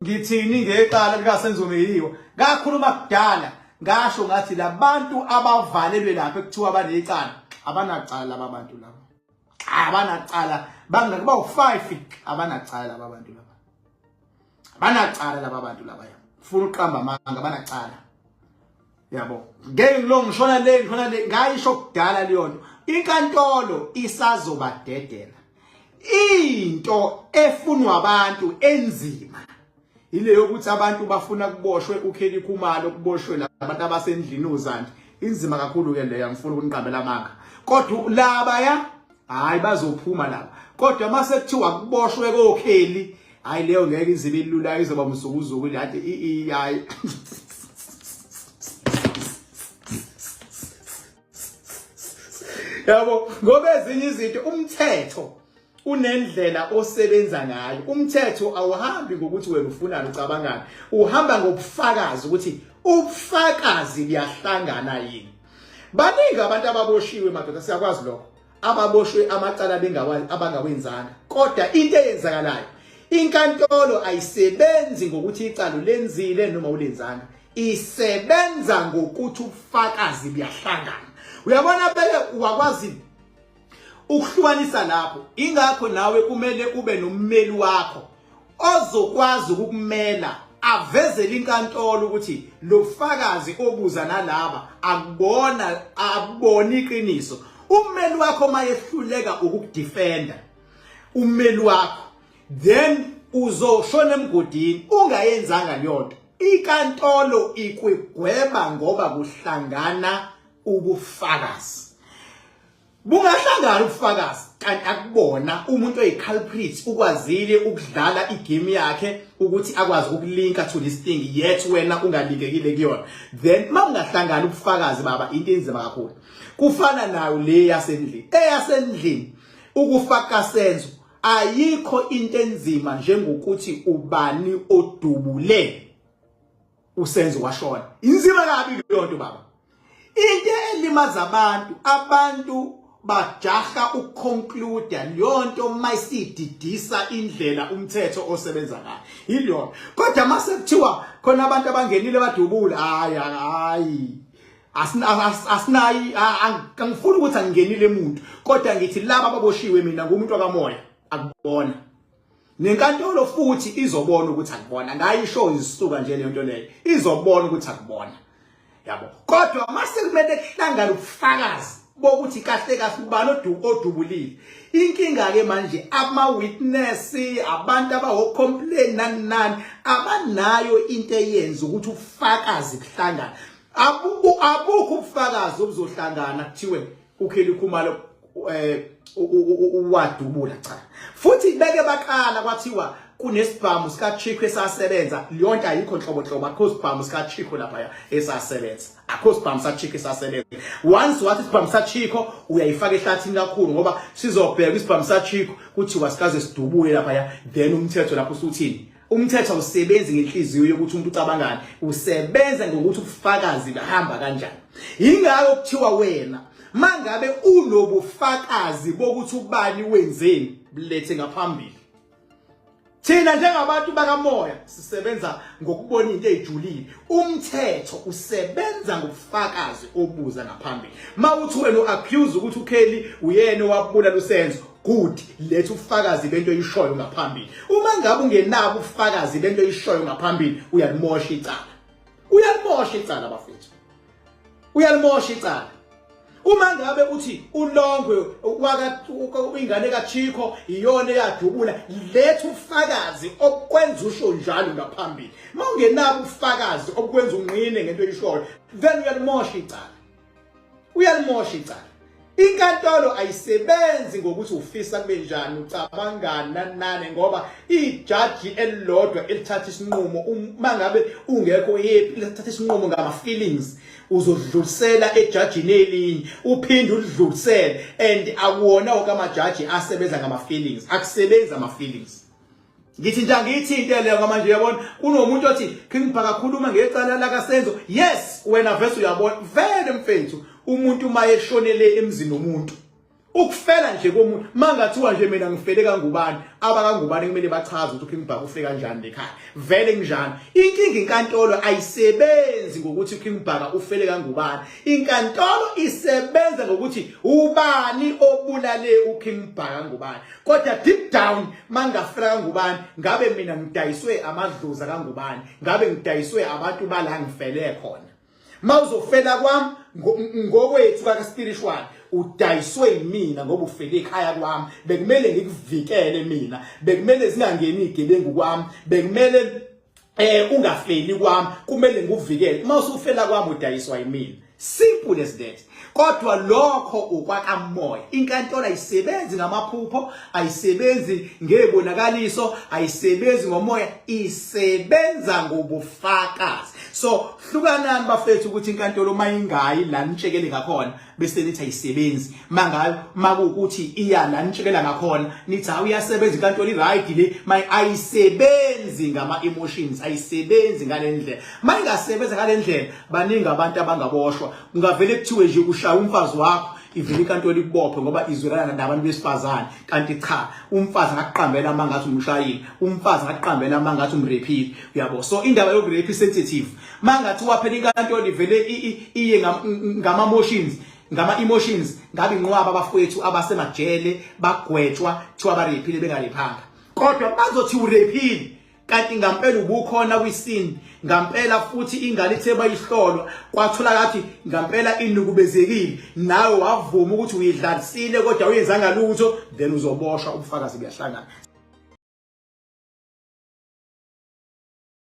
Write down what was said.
Ngithini ngecala likaSenzo Meyiwa? Ngakhuluma kudala ngasho ngathi labantu abavalelwe lapha ekuthiwa banecala abanacala laba bantu laba. Abanacala bangaki bawu-5 abanacala laba bantu laba. Abanacala laba bantu laba. Ufuna uqamba amanga abanacala. Yabo. Ngeke ngilo ngishona le ngishona le ngayisho kudala leyo nto. Inkantolo isazobadedela. Into efunwa abantu enzima ile yokuthi abantu bafuna kuboshwe uKelly Khumalo kuboshwe labantu abasendlini uZandi. Inzima kakhulu ke leyo angifuni ukuniqambela amanga. Kodwa laba ya hayi bazophuma laba. Kodwa mase kuthiwa kuboshwe koKelly hayi leyo ngeke izibe ilula izoba umzukuzuku lati hayi yabo ngoba ezinye izinto umthetho unendlela osebenza ngayo. Umthetho awuhambi ngokuthi wena ufunani ucabangani, uhamba ngobufakazi ukuthi ubufakazi buyahlangana yini. Baningi abantu ababoshiwe madoda, siyakwazi lokho, ababoshwe amacala abangawenzanga, kodwa into eyenzakalayo inkantolo ayisebenzi ngokuthi icala ulenzile noma ulenzanga, isebenza ngokuthi ubufakazi buyahlangana. Uyabona beke wakwazi ukuhlukanisa lapho, ingakho nawe kumele ube nommeli wakho ozokwazi ukukumela avezele inkantolo ukuthi lo fakazi obuza nalaba akubona abona iqiniso. Ummeli wakho mayehluleka ukukudefenda ummeli wakho, then uzoshona emgodini ungayenzanga leyonto. Inkantolo ikwigweba ngoba kuhlangana ubufakazi. Bungahlangana ubufakazi kanti akubona umuntu oyiculprit ukwazile ukudlala igame yakhe ukuthi akwazi ukulinka to this thing, yet wena ungalinkekile kuyona. Then mawungahlangana ubufakazi baba into enzima kakhulu. Kufana nayo le yasendlini, eyasendlini ukufaka Senzo ayikho into enzima njengokuthi ubani odubule uSenzo washona. Inzima kabi leyo nto baba. Into elimaza abantu, abantu bajaha ukuconclude leyo nto mayisididisa indlela umthetho osebenza ngayo. Yileyo. Kodwa mase kuthiwa khona abantu abangenile badubula, hayi hayi. Asinayi angifuni ukuthi angingenile umuntu, kodwa ngithi laba ababoshiwe mina ngumuntu wakamoya akubona. Nenkantolo futhi izobona ukuthi akubona. Ngayisho izisuka nje leyo nto leyo. Izobona ukuthi akubona. Yabo. Kodwa mase kumele kuhlangane ubufakazi bokuthi kahle kahle ubani odubulile. Inkinga ke manje ama witness, abantu abawo complain nani nani abanayo into eyenza ukuthi ubufakazi buhlangane. Abukho ubufakazi obuzohlangana kuthiwe uKelly Khumalo uwadubula, cha. Futhi beke baqala kwathiwa kunesibhamu sika Chico esasebenza, leyo nto ayikho nhlobo nhlobo, akho sibhamu sika Chico lapha esasebenza, akho sibhamu sa Chico esasebenza. Once wathi isibhamu sa Chico uyayifaka ehlathini kakhulu, ngoba sizobheka isibhamu sa Chico kuthiwa sikaze sidubule lapha, then umthetho lapho usuthini? Umthetho awusebenzi ngenhliziyo yokuthi umuntu ucabangani, usebenza ngokuthi ubufakazi bahamba kanjani. Yingakho kuthiwa wena mangabe unobufakazi bokuthi ubani wenzeni, bulethe ngaphambili. Thina njengabantu bakamoya sisebenza ngokubona into ejulile. Umthetho usebenza ngobufakazi obuza ngaphambili. Mawuthi wena uaccuse ukuthi uKelly uyena owabulala uSenzo, good, letha ubufakazi bento oyishoyo ngaphambili. Uma ngabe ungenabo ubufakazi bento oyishoyo ngaphambili, uyalimosha icala. Uyalimosha icala bafethu. Uyalimosha icala. Uma ngabe uthi uLongwe waka ingane kaChikho iyona eyadubula, letha ubufakazi obukwenza usho njalo ngaphambili. Uma ungenabo ubufakazi obukwenza unqine ngento oyishoyo, then uyalimosha icala. Uyalimosha icala. Inkantolo ayisebenzi ngokuthi ufisa kube njani, ucabangani nani nani, ngoba ijaji elilodwa elithatha isinqumo uma ngabe ungekho happy lithatha isinqumo ngama feelings, uzodlulisela ejajini elinye uphinde ulidlulisele, and akuwona wonke amajaji asebenza ngama feelings, akusebenzi ama feelings. Ngithi nje angithi into leyo ngoba manje uyabona kunomuntu othi King Bhaka khuluma ngecala la kaSenzo. Yes, wena vese uyabona vele mfethu, umuntu uma eshonele emzini womuntu Ukufela nje komuntu mangathiwa nje mina ngifele kangubani, abakangubani kumele bachaze ukuthi uKing Bhaka ufe kanjani lekhaya, vele kunjani. Inkinga inkantolo ayisebenzi ngokuthi uKing Bhaka ufele kangubani, inkantolo isebenza ngokuthi ubani obulale uKing Bhaka ngubani. Kodwa deep down mangafela kangubani, ngabe mina ngidayiswe amadlozi kangubani, ngabe ngidayiswe abantu bala ngifele khona. Mawuzofela kwami ngokwethu kaka spiritual, udayiswe yimina ngoba ufele ekhaya kwami, bekumele ngikuvikele mina, bekumele zingangeni igebengu kwami, bekumele ungafeli kwami, kumele ngikuvikele. Uma usufela kwami udayiswa yimina, simple as that. Kodwa lokho ukwakamoya. Inkantolo ayisebenzi ngamaphupho, ayisebenzi ngebonakaliso, ayisebenzi ngomoya, isebenza ngobufakazi. So hlukanani bafethu ukuthi inkantolo mayingayi la nitshekele ngakhona bese nithi ayisebenzi, mangayo makuwukuthi iya la nitshekela ngakhona nithi hawu iyasebenza inkantolo, i-right le. May ayisebenzi ngama emotions, ayisebenzi ngalendlela. Mayingasebenza ngalendlela, baningi abantu abangaboshwa. Kungavele kuthiwe nje ushaya umfazi wakho, ivele inkantolo ikubophe ngoba izwelana nabantu besifazane. Kanti cha, umfazi angakuqambela uma ngathi umshayile, umfazi angakuqambela uma ngathi umrephile, uyabo. So indaba yokurephi sensitive. Mangathi waphela inkantolo ivele iye ngama motions, ngama emotions, ngabe inqwaba abafowethu abasemajele bagwetshwa kuthiwa barephile bengarephanga, kodwa bazothi urephile kanti ngampela ubukhona kwisini ngampela. Futhi ingane ithe bayihlolwa kwathola kathi ngampela inukubezekile, nawe wavuma ukuthi uyidlalisile kodwa uyenzanga lutho, then uzoboshwa, ubufakazi buyahlangana.